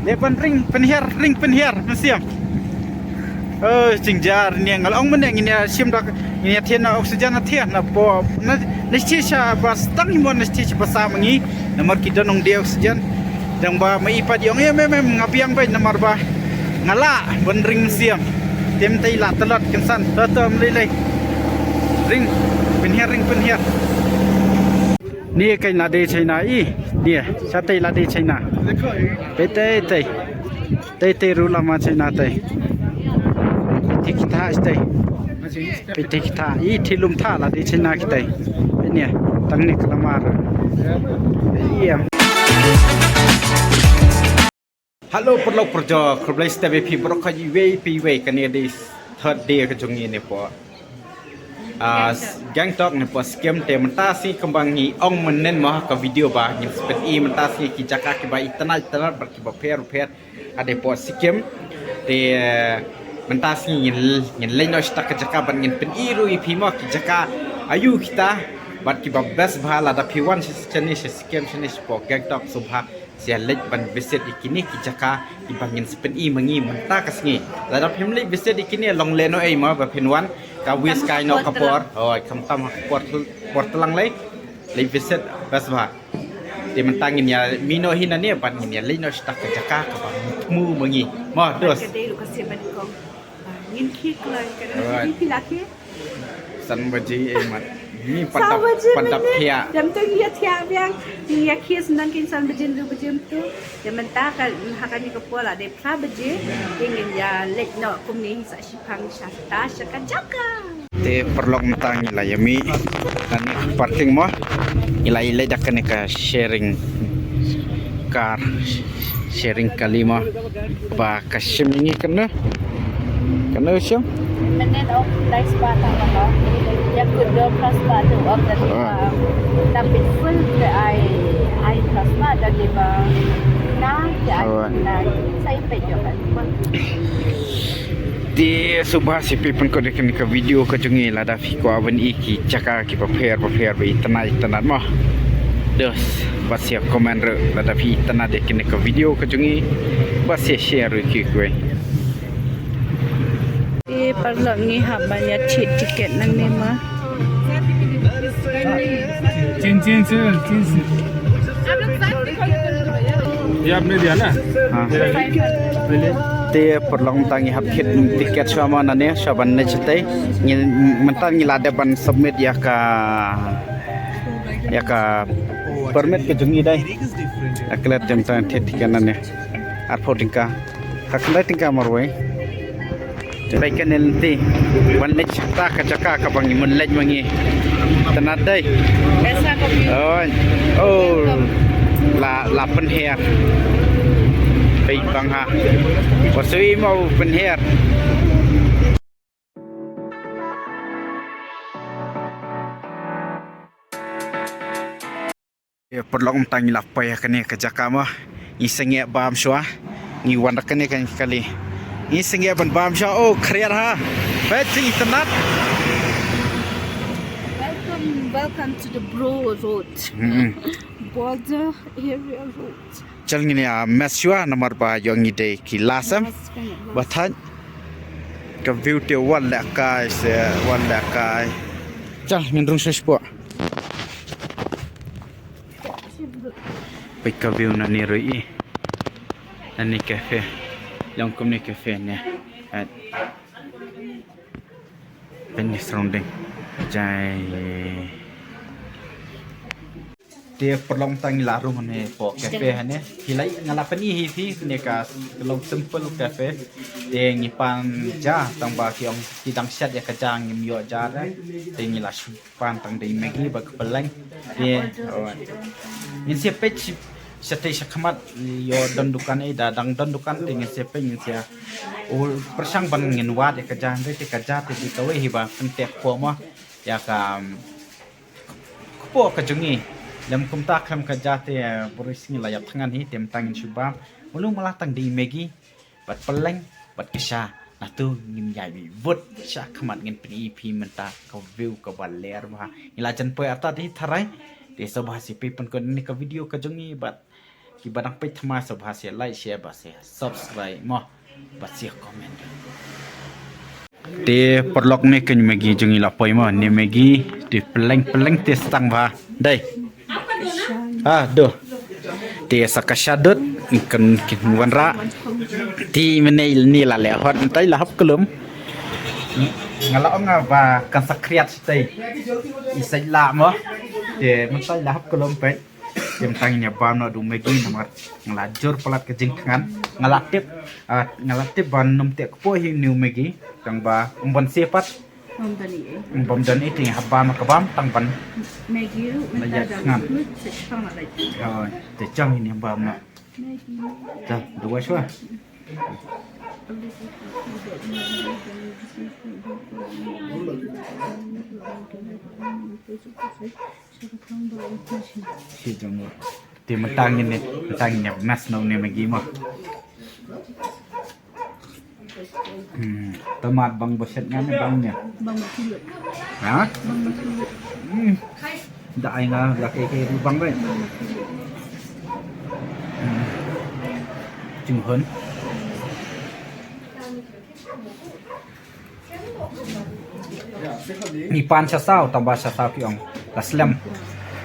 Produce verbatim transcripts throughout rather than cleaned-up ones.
Leh ban ring pynhiar, ring pynhiar, mynsiem. Oh, jingjar ne nga la ong mynne ngin ïa shim da, ngin ïa thied na oxygen na thied na pop. Na, na shi sha ba stang hi mo na shi sha ba sa ma ngi. Namar ki don ong de oxygen. Dang ba ma i pat ïong em em em nga biang bad namar ba nga la ban ring mynsiem. Tem te la talot kynsan. To to mlei lei. Ring pynhiar, ring pynhiar. Ni kai la dei China i. Ni sa tei la dei China. Tei tei tei. Tei tei ru lama China tei. Tei kita tei. Tei kita i, tei lum ta la dei China kitai. Ni tang ni kalamar. Iya. Hello paralok parajor, khublei step ïa phi baroh kawei pa kawei. Kane dei third day ka jong ngi ne po, ah, Gangtok ne po Sikkim. Te mynta sngi kumba ngi ong mynnin mo ha ka video ba ngin sa pyni mynta sngi ki jaka kiba itynnad itynnad bad kiba pher pher ha dei po Sikkim. Te, eh, mynta sngi ngin, ngin leit noh shata ka jaka bad ngin pyni ruh ïa phi mo ki jaka aïu kita bad kiba best bha. Lada phi wan sha, shane sha Sikkim shane sha po Gangtok sngewbha sa leit ban visit ïa kine ki jaka kiba ngin sa pyni ma ngi mynta ka sngi. Lada phim leit visit ïa kine long lehnohei mo ba phin wan, ka waste kai noh ka por. Oh, khamtam ha ka por, por tlang lei. Leit visit best bha. Te mynta ngin ïa mih noh hi nane bad ngin ïa leit noh shata ka jaka kaba thmu ma ngi. Mo dos. Ka dei ruh ka sien ban kong. Ngin khie kloi ka dei. Alright. Phi la khie? San baje eh mat. Ni pandap, pandap thiah. Jam tu ngi ïa thiah biang. Ngi ïa khie sendang kin san baje, dua baje tu. Ïa mynta ka ha kane ka por la dei phra baje. Te ngin ïa leit noh kumne sa shipang shata sha ka jaka. Te paralok mynta ngi la ïa mih. Kane parking mo. Ngi la ïa leit da kane ka sharing car. Sharing kali mo. Ba ka shim ïa ngi kane. Kane shim. Mynnin ong lai spah tang ba ong. Ïa kut dei phra spah tu ong da. Ah. Tapi full te ai, ai phra spah da dei ba. Na, te ai. Oh. Na, sa i peit ïa ka. Te sngewbha sa peit pynkut ïa kane ka video ka jong ngi lada phi kwah ban i ki jaka kiba pher ba pher ba itynnad itynnad mo. Dos, bad sa comment ruh lada phi itynnad ïa kane ka video ka jong ngi. Bad sa share ruh ïa kiwei. Te paralok ngi hap ban ïa thied tiket nangne ma. Chin, chin, sir, chin, sir. ये आपने दिया ना? हाँ। ये पहले। Te paralok mynta ngi hap thied tiket shuwa ma nane, shuwa ban leit shatei. Ngi mynta ngi la dep ban submit ïa ka, ïa ka permit ka jong ngi dei. Ïa klet jong ta thied tiket nane. Arphew tyngka. Ka khyndai tyngka marwei. Bai kane lynti ban leit shata ka jaka kaba ngi mut leit ma ngi. Tynnad dei. Best ka view. Oh, oh. La, la pynhiar. Peit bang ha. Wa sui mo pynhiar. Ïa paralok mynta ngi la poi ha kane ka jaka mo. Ngi sngewbha bam shuwa. Ngi wan da kane ka kali. Ngi sngewbha ban bam shuwa. Oh, khriat ha. Peit shi itynnad. Welcome, welcome to the Bro Road. Mm-mm. Border area road. Chal ngin ïa mess shuwa namar ba ïoh ngi dei ki last em. Last, last. Ba thait. Ka view te wan lehkai se wan lehkai. Chal ngin rung shuwa shuwa. Peit ka view nane ruh i. Nane cafe. Long kumne cafe ne. At. Peit ne surrounding. Jai. Te paralok mynta ngi la rung ne po cafe hane. Ki la nga la pyni hi phi ne ka long simple cafe. Te ngi pan ja tang ba ki ong ki dang shet ïa ka ja ngim ïoh ja re. Te ngi la shu pan tang dei Maggi bad ka pylleng. Te, oh. Ngin sa peit shatei shakhmat ïoh don dukan ei da dang don dukan te ngin sa peit ngin sa. Oh, pyrshang ban ngin wad ïa ka ja hynrei te ka ja te dei kawei hi ba kyntek po mo. Ïa ka, um, kpoh ka jong ngi. Lem kumta khlem ka ja te, eh, buri sngi la ïap thngan hi te mynta ngin shu bam. Mulu mala tang dei Maggi. Bad pylleng, bad ka sha, natu ngim ïai wut, sha khmat ngin pyni phi mynta ka view kaba ler bha. Ngi la jan poi artat hi tharai, te sngewbha sa peit pynkut ne ka video ka jong ngi bad Ki ba dang peit thymmai sngewbha share, like, share bad share, subscribe mo. Bad share comment. Te paralok ne kane Maggi jong ngi la poi mo, ne Maggi te pylleng pylleng te stang bha. Dei. Ah, doh. Te sa ka shadut kan kin wanrah. Te mynne ne la leh hot, mynta la hap ka lum. Nga la ong nga ba kan sa khriat shatei. I sa la mo. Te mynta la hap ka lum peit. Te mynta ngin ïa bam noh da u Maggi namar nga la jur palat ka jingthngan. Nga la tip, ah, nga la tip ba ym teh kpoh hi une u Maggi. Tang ba ym ban siew pat. Bam don i, eh. Bam don i, te ngi hap bam ka bam tang ban. Maggi ruh mynta da thngan. Hooid, te chang ngin ïa bam noh. Maggi. Te, da wai shuwa. Shi jong u. Te mynta ngin ne, mynta ngin ne mas noh ne Maggi mo. Hmm, tomat bang ba shet ngan ne bang ne. Bang ba kilut. Ha? Bang ba kilut. Hmm. Da ai nga la kai kai bang bai. Bang ba kilut. Hmm. Jinghun. Ngi pan sha saw, tang ba sha saw ki ong la slem.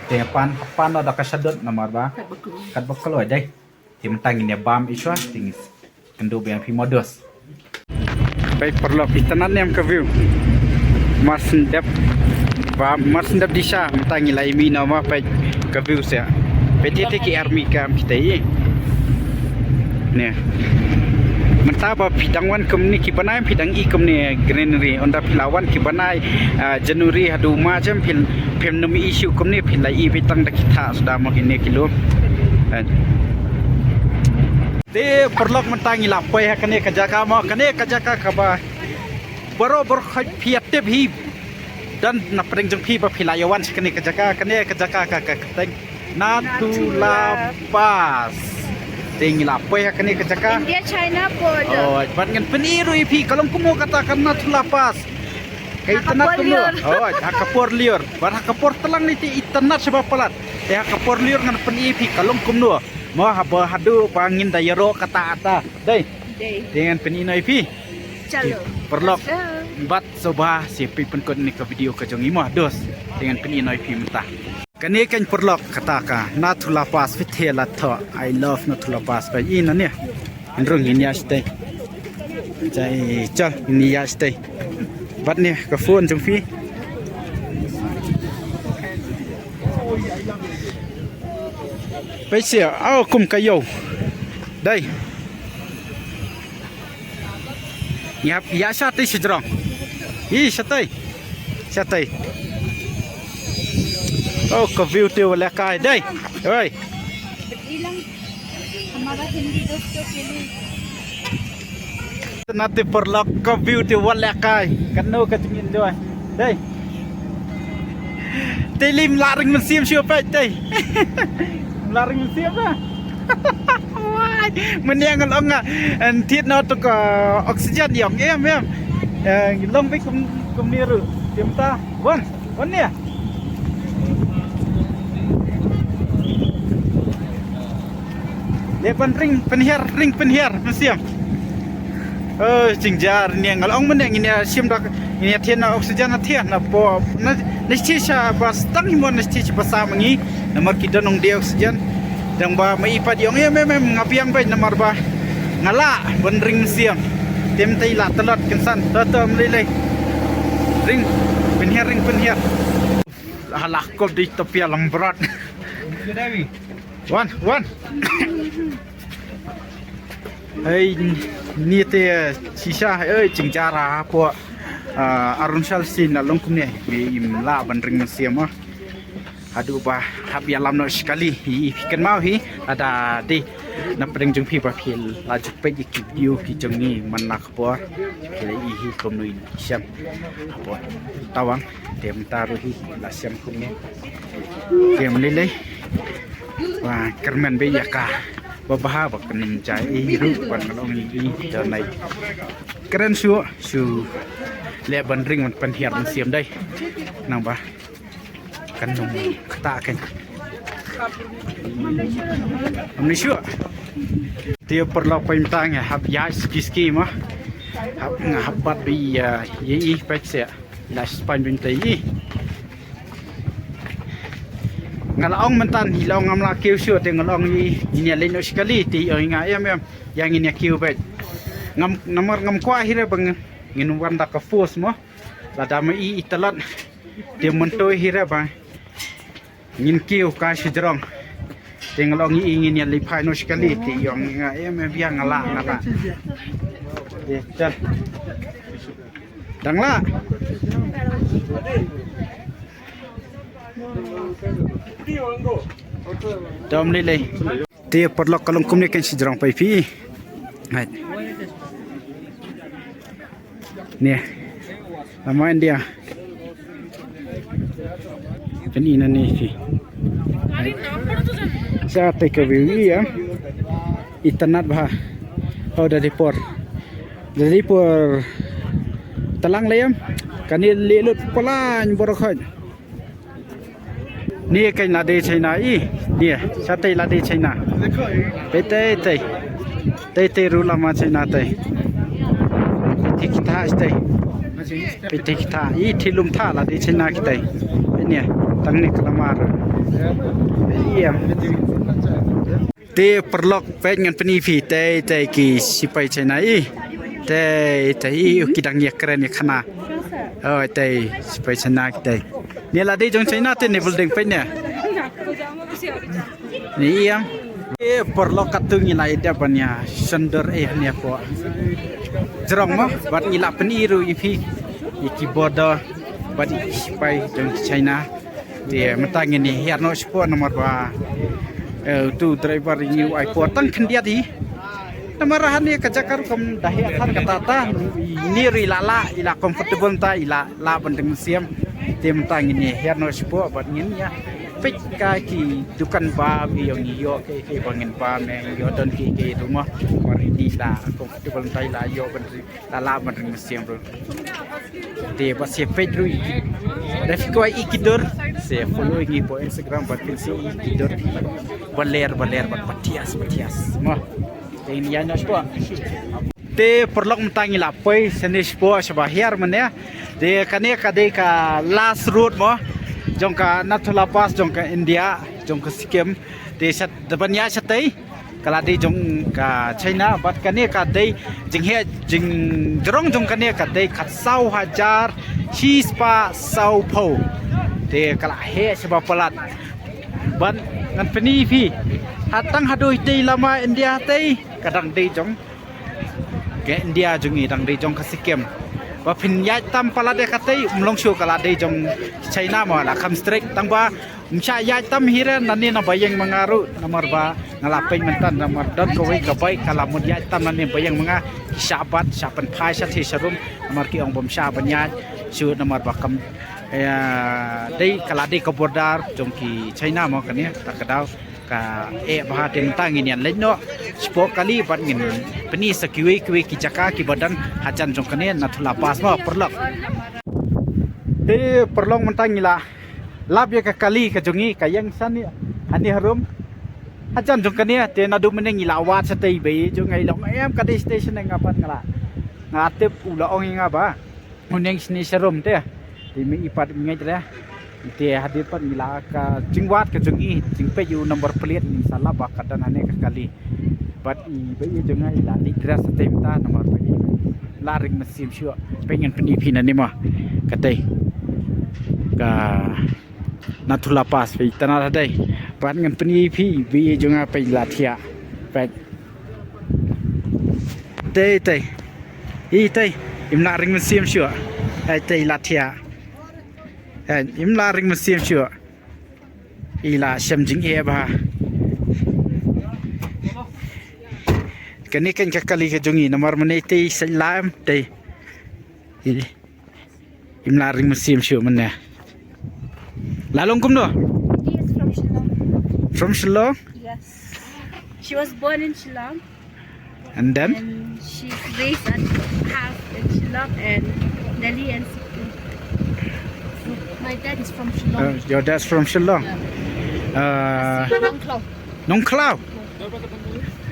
Te pan, pan noh da ka shadut namar ba katba kloi dei. Te mynta ngin ïa bam i shuwa, te ngin kynduh biang phi mo dos. Peit paralok, itynnad ne em ka view. Mar shu dep ba, mar shu dep dih sha, mynta ngi la ïa mih noh mo, peit ka view sha. Peit te ki army camp kita i. Ne. Mynta ba phi dang wan kumne ki bnai, phi dang i kumne greenery, ynda phi la wan ki bnai, ah, January haduh March em phi, phim nym i shuh kumne, phi la i beit tang da ki thah suda mo kine ki lum. Eh. Te paralok mynta ngi la poi ha kane ka jaka mo, kane ka jaka kaba baroh baroh khoit phi ïa tip hi. Don na pdeng jong phi ba phi la ïa wan sha kane ka jaka, kane ka jaka ka, ka kyrteng Nathula Pass. Te ngi la poi ha kane ka jaka. India China border. Oh, bad ngan pyni ruh ïa phi ka long kumno kata ka Nathula Pass. Ka itynnad kumno. Oh, ha ka por lyiur. Bad ha ka por tlang ne te itynnad shibun palat. Te ha ka por lyiur ngan pyni ïa phi ka long kumno. Mo haba haduh ba ngin da ïaroh kata kata. Dei. Dei. Te ngan pyni noh ïa phi. Chalo. Paralok. Let's go. Bad sngewbha sa peit pynkut ïa ka video ka jong ngi mo dos. Te ngan pyni noh ïa phi mynta. Kane kan paralok kata ka Nathula Pass phi te la thoh. I love Nathula Pass ba i na ne. Hynrei ngin ïa shatei. Jai chal ngin ïa shatei. Bad ne ka phone jong phi. Peit sha, oh, kum ka ïew. Dei. Ïa, ïa shatei shajrong. Ïa shatei. Shatei. Oh, ka view te wat lehkai. Dei. Oi. Nate paralok ka view te wat lehkai. Kano ka jingim doi. Dei. Te lym lah ring mynsiem shuh peit te. Lah ring mynsiem ba. Wai. Mynne nga la ong nga. Thied noh tu ka oxygen ïong em em. Eh, long beit kum, kumne ruh. Te mynta. Wan. Wan ne. Leh ban ring pynhiar, ring pynhiar mynsiem. Oh, jingjia ne nga la ong mynne ngin ïa shim da, ngin ïa thied noh oxygen na thied na pop. Na, na shisha ba stang hi mo na shisha ba sa ma ngi. Namar ki don ong dei oxygen. Dang ba ma i pat ïong em em em nga biang beit namar ba nga lah ban ring mynsiem. Te mynta i lah tlot kynsan. To to ym lei lei. Ring pynhiar, ring pynhiar. Hala kop dei to pia lam brat. Wan, wan. Hei, ni te shisha, hei, jingjia hapoh, ah, Arunachal sien la long kumne, me im lah ban ring mynsiem mo. Haduh ba hap ïalam noh shi kali, hi, hi, kynmaw hi, lada dei na pdeng jong phi ba phi la ju peit ïa ki video ki jong ngi man la ka por, phi la i hi kumno i shem. Hapoh Tawang, te mynta ruh hi la shem kumne. Te ym lei lei. Wa kyrmen beit ïa ka. Ba bha ba kan ym jai i ruh ban ka long i da nai. Kren shu shu leh ban ring ban pynhiar mynsiem dei. Nang ba kan ym kata kan. Amni shuh. Te paralok, pynban nga hap ïa ski ski ma. Hap, nga hap bat bi ïa i pek se. Ïa span bin te i. Nga la ong myntan, i la ong ngam lah kiew shuh, te nga la ong i, ngin ïa leit noh shi kali, te i ong nga em em. Ïa ngin ïa kiew beit. Ngam, namar ngam kwah hi re ba ngin wan da ka force mo. Lada ma i i tlot. Te mynta hi re ba ngin kiew ka shi jrong. Te nga la ong i ngin ïa leit phai noh shi kali, te i ong nga em em, ïa nga lah, nga lah. Te, te. Dang lah. Dom lei lei. Te paralok, ka long kumne kan shi jrong phi. Hai. Ni. Lama India. Kan ina ni phi. Hai. Sa te ka view ïa. Itynnad bha. Oh, da dei por. Da dei por. Tlang lei em. Kane leh lut palan borok hoi. Ni kan la dei China i. Ni, sa tei la dei China. Pei tei tei. Tei tei ru lama China tei. Pei tei kita tei. Pei tei kita. I tei lum ta la dei China kitai. Ni, tang ni kalamar. Iya. Te paralok, peit ngan pyni phi, tei tei ki sipai China i. Tei tei i, ki dang ïa kren ïa khana. Oh, tei sipai China ki tei. Ni la dei jong China te ni building peit ni. Ni ïa. Te paralok, katto ngi la ïa dep ban ïa shondur eh hangne hapoh jrong mo, bad ngi la pyni ruh ïa phi ïa ki border bad ïa ki sipai jong China. Te mynta ngin ïa hiar noh shapoh namar ba, eh, utu u driver ngi u ai por tang khyndiat hi. Namar hangne ka jaka rukom da heh than kata ta, ine ruh i la lah, i la comfortable ta, i la lah ban deng mynsiem. Te mynta ngin ïa hiar noh shapoh bad ngin ïa peit ka ki dukan ba, ïoh ngi ïoh kaei kaei ba ngin bam, ïoh don kaei kaei ruh mo. Namar ine i la comfortable ta, i la ïoh ban ri la lah ban ring mynsiem ruh. Te ba sngewbha peit ruh ïa ki. Da phi kwah ïa ki dur, sa follow ïa ngi hapoh Instagram bad phin sa ïa ki dur ba ler ba ler bad ba thias ba thias. Mo. Te ngin ïa noh shapoh. Te paralok, mynta ngi la poi shane shapoh shaba hiar mynne. Te kane ka dei ka last road mo jong ka Nathula Pass jong ka India, jong ka Sikkim. Te shat da ban ïa shatei ka la dei jong ka China, bad kane ka dei jingheh jingjrong jong kane ka dei khatsaw hajar shispah sawphew. Te ka la heh shaba palat. Bad ngan pyni phi, ha tang haduh tei lama India tei ka dang dei jong ka India jong i, dang dei jong ka Sikkim. Ba phin ïaid tam palat ïa katei, um long shuh, ka la dei jong China mo, la kham strict. Tang ba ym shah ïaid tam hi re nangne na ba ïeng ma nga ruh, namar ba nga la peit mynta namar don kawei ka bike ka la mut ïaid tam nangne ba ïeng ma nga, ki shah bat, shah pynphai shatei sharum, namar ki ong bym shah ban ïaid shuh namar ba kam, eh, dei ka la dei ka border jong ki China mo kane, ta ka daw ka eh bha. Te mynta ngin ïa leit noh shapoh kali bad ngin pyni sa kiwei kiwei ki jaka kiba don hajan jong kane Nathula Pass mo paralok. Te paralok, mynta ngi la lap ïa ka kali ka jong ngi, ka ïeng shane hangne harum. Hajan jong kane te naduh mynne ngi la wad shatei, ba ïeit jong nga i la ong em ka dei station, nga pat nga la, nga tip u la ong ïa nga ba u neng shane sharum te. Te me i pat ngeit re. Te hadien pat ngi la ka jingwad ka jong i, jingpeit ïa u number plate, ngi sa lap ba ka don hangne ka kali. Bad i ba ïeit jong nga i la leit dress te mynta namar ba i la ring mynsiem shuh. Peit ngan pyni phi nangne mo. Katei ka Nathula Pass, peit tang na dei. Bad ngan pyni phi ba ïeit jong nga, peit la thiah. Peit. Tei tei. I tei. Im la ring mynsiem shuh. Ai tei la thiah. Ai im la ring mynsiem shuh. I la shem jingeh bha. Kane kan ka kali ka jong i namar mynne tei sa la em tei. I. Im la ring mynsiem shuh mynne. La long kumno? She is from Shillong. From Shillong? Yes. She was born in Shillong. And then? And she's raised at half in Shillong and Delhi and Sikkim. So my dad is from Shillong. Uh, your dad's from Shillong? Yeah. Uh, Nongkhlaw. Nongkhlaw.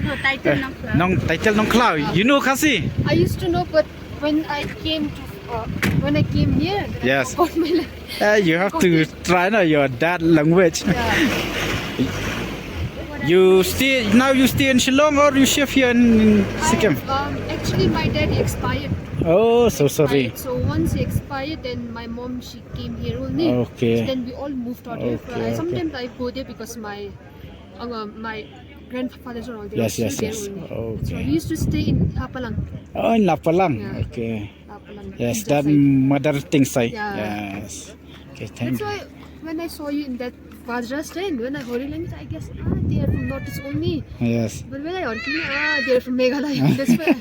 No, title Nongkhlaw. Nong title Nongkhlaw. You know Khasi? I used to know, but when I came to uh, when I came here, yes, I forgot my language. Uh, you have to try now your dad language. Yeah. You stay now. You stay in Shillong or you shift here in Sikkim? I, um, actually, my dad expired. Oh, so sorry. Expired. So once he expired, then my mom, she came here only. Okay. So then we all moved out here. Okay, okay. Sometimes I go there because my uh, my grandfather's are all there. Yes, yes, yes. Only. Okay. So we used to stay in Lapalang. Oh, in Lapalang. Yeah. Okay. Lapalang. Yes, that mother thing side. Yeah. Yes. Okay, thank you. That's why when I saw you in that Vajra stand, when I heard it, I guess, ah, they are from Northeast only. Yes. But when I heard it, ah, they are from Meghalaya. That's why.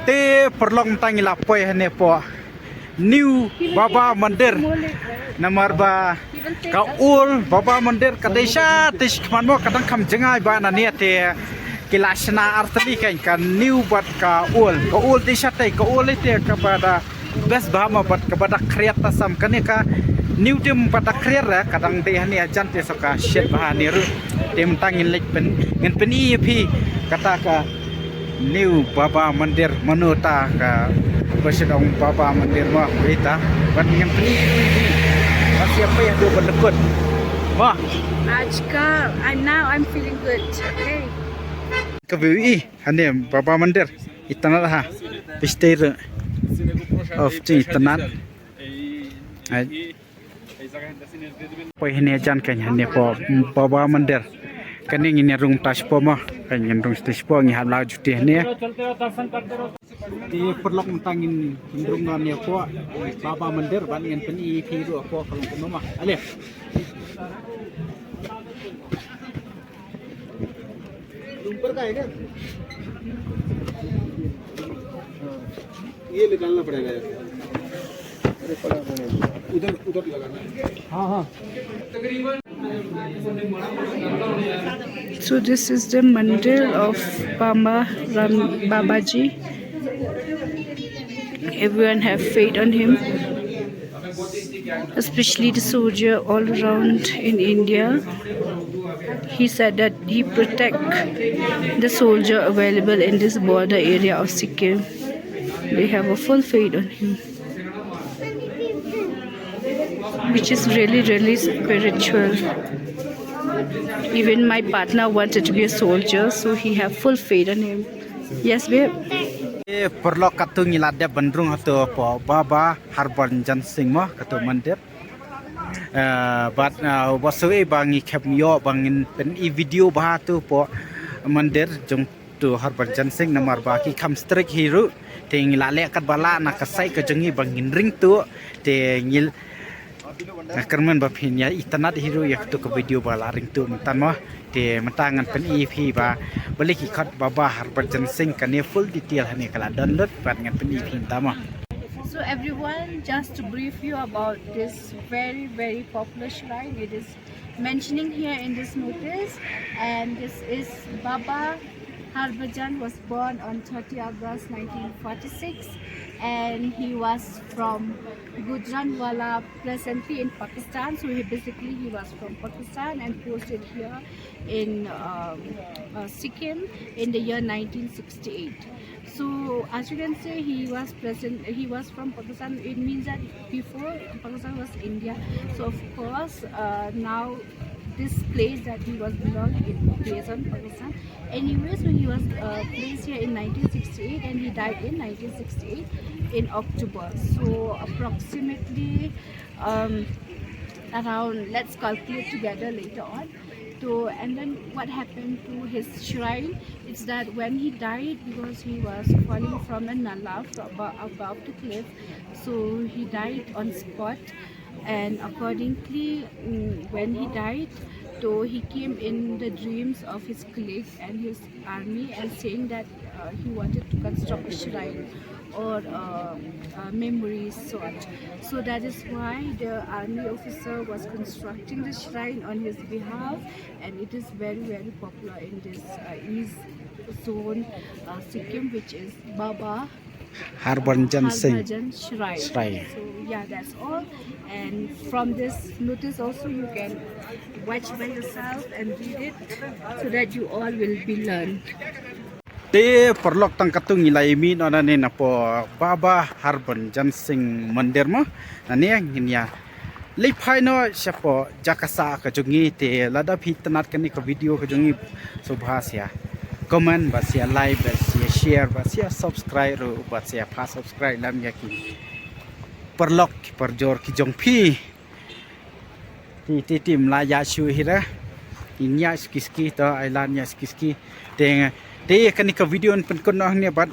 Te paralok, mynta ngi la poi hangne hapoh New Baba Mandir. Namar ba ka old Baba Mandir ka dei shatei shi khmat mo, ka dang kham jngai ba na ne te ki la shna ar tylli, ka New bad ka old. Ka old dei shatei, ka old te kaba da best bha mo bad kaba da khriat ta sam. Kane ka New te ym pat da khriat re, ka dang dei hangne hajan te sa ka shet bha hangne ruh. Te mynta ngin leit pyn, ngin pyni ïa phi kata ka New Baba Mandir, mano ta ka ba sdang Baba Mandir mo, ita. Bad ngin pyni ïa phi ba sha phi haduh ban lyngkot mo. Ajkal, and now I'm feeling good. Okay. Ka view i hangne Baba Mandir. Itynnad ha. Pistei ruh. Of ti itynnad. Ai. Poi hangne hajan, kan hangne hapoh Baba Mandir. Kane ngin ïa rung ta shapoh mo. Kan ngin rung ta shapoh, ngi hap la juti hangne. Te paralok, mynta ngin rung hangne hapoh Baba Mandir bad ngin pyni ïa phi ruh hapoh ka long kumno mo. Ale. ऊपर का है क्या? ये निकालना पड़ेगा यार। अरे, पड़ा होने दो। उधर, उधर लगाना है। हाँ, हाँ। So this is the mandir of Baba Ram Babaji. Everyone have faith on him, especially the soldier all around in India. He said that he protect the soldier available in this border area of Sikkim. They have a full faith on him, which is really, really spiritual. Even my partner wanted to be a soldier, so he have full faith on him. Yes, babe. Eh, paralok, katto ngi la dep ban rung hato hapoh Baba Harbhajan Singh mo, kato mandir. Eh, bad, eh, wat shu i ba ngi khlem ïoh ba ngin pyni video bha hato hapoh mandir jong to Harbhajan Singh namar ba ki kham strict hi ruh. Te ngi la leh katba lah na ka side ka jong ngi ba ngin ring tuh. Te ngi, nga kyrmen ba phin ïa itynnad hi ruh ïa kato ka video ba la ring tuh mynta mo. Te mynta ngan pyni ïa phi ba balei ki khot Baba Harbhajan Singh, kane full detail hangne ka la download bad ngan pyni ïa phi mynta mo. So everyone, just to brief you about this very, very popular shrine, it is mentioning here in this notice, and this is Baba Harbhajan was born on thirty August nineteen forty-six, and he was from Gujranwala, presently in Pakistan. So he basically, he was from Pakistan and posted here in, um, uh, Sikkim in the year nineteen sixty-eight. So as you can see, he was present. He was from Pakistan. It means that before Pakistan was India. So of course, uh, now this place that he was belonging, it is on Pakistan. Anyway, so he was, uh, placed here in nineteen sixty-eight, and he died in nineteen sixty-eight in October. So approximately, um, around, let's calculate together later on. So, and then what happened to his shrine? It's that when he died, because he was falling from a nala, from abo-, above the cliff, so he died on spot. And accordingly, mm, when he died, so he came in the dreams of his colleague and his army and saying that, uh, he wanted to construct a shrine or, uh, uh, memory sort. So that is why the army officer was constructing the shrine on his behalf, and it is very, very popular in this, uh, east zone, uh, Sikkim, which is Baba Harbhajan Singh. Harbhajan Shrine. Shrine. So yeah, that's all. And from this notice also you can watch by yourself and read it so that you all will be learned. Te paralok, tang katto ngi la ïa mih noh nangne napoh Baba Harbhajan Singh Mandir mo. Nangne ngin ïa leit phai noh shapoh jaka sah ka jong ngi. Te lada phi itynnad kane ka video ka jong ngi, sngewbha sa comment bad sa like bad sa share bad sa subscribe ruh bad sa pha subscribe lem ïa ki paralok ki parajor ki jong phi. Te te te ym lah ïaid shuh hi re. Ngin ïaid suki suki to, ai lad ïaid suki suki. Te te kane ka video ngan pynkut noh hangne bad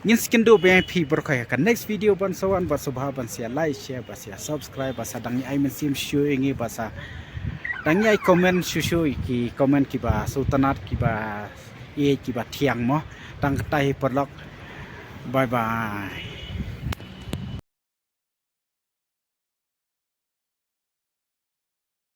ngin sa kynduh biang ïa phi baroh kawei ha ka next video ban sa wan. Bad sngewbha ban sa like, share bad sa subscribe bad sa dang ïa ai mynsiem shuh ïa ngi bad sa dang ïa ai comment shuh shuh, ki comment kiba sngewtynnad, kiba ïeit, kiba thiang mo. Tang katei hi paralok. Bye bye.